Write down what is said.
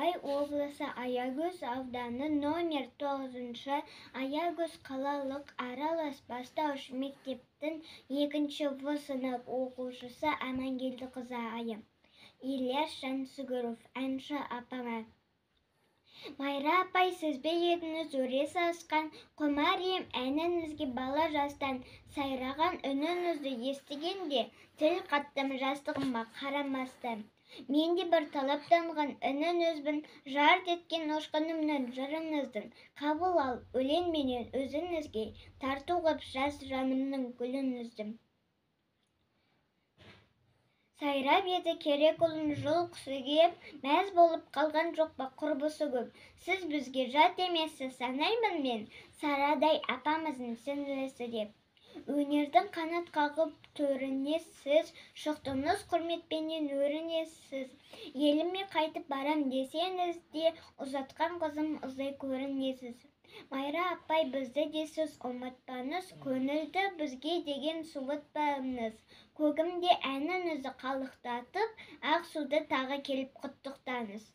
Қостанай облысы, Аягөз ауданы, номер 9-шы Аягөз қалалық аралас бастауыш мектептің 2 В сынып оқушысы Амангелдіқызы Айым. Ильяс Жансүгіров, әнші апама. Майра апай, сіз бе едіңіз өресі асқан, құмар ем әніңізге бала жастан, сайраған үніңізді естігенде, тіл қаттым жастығыма қарамастан. Мен де бір талаптанған ініңізбін, жарт еткен ұшқынымнан жырыңыздың, қабыл ал өлеңменен өзіңізге, тарту ғып жас жанымның гүлін үздім. Сайрап еді керек ұлым жыл құсы кеп, мәз болып қалған жоқ па құрбысы көп. Сіз бізге жат емессіз санаймын мен, Сарадай апамыздың сіңлісі деп. Өнердің қанат қағып төріне сіз шықтыңыз, құрметпенен өрінесіз. Еліме қайтып барам десеңіз де, ұзатқан қызым ыздай көрінесіз. Майра апай, бізді де сіз ұмытпаңыз, көңілді бізге деген суытпаңыз. Көгімде әніңізді қалықтатып, ақ суды тағы келіп құттықтаңыз.